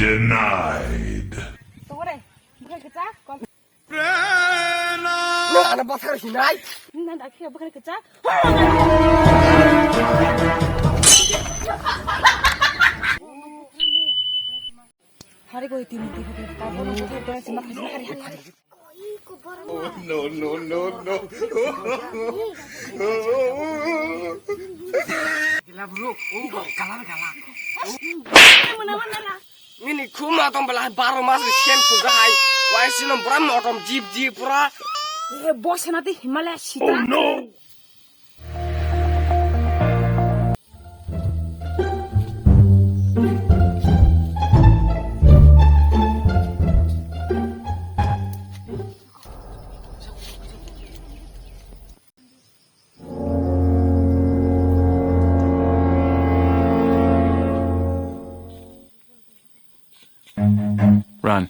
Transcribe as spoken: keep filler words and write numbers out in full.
Denied. Tungore, bukai kecha, kol. Nang ano bwthar hinai. Nang dakhe bukai kecha. Hari koi tini tini tini. Tabo no bukai kecha, hari hari hari. No, no, no, no. Gila bro, oh, gala gala. Nini khuma tong bela baro mas sen puja hai. Wai sino bram otom jip jip pura. Eh, boss na te Himalaya sita. Oh no. Run.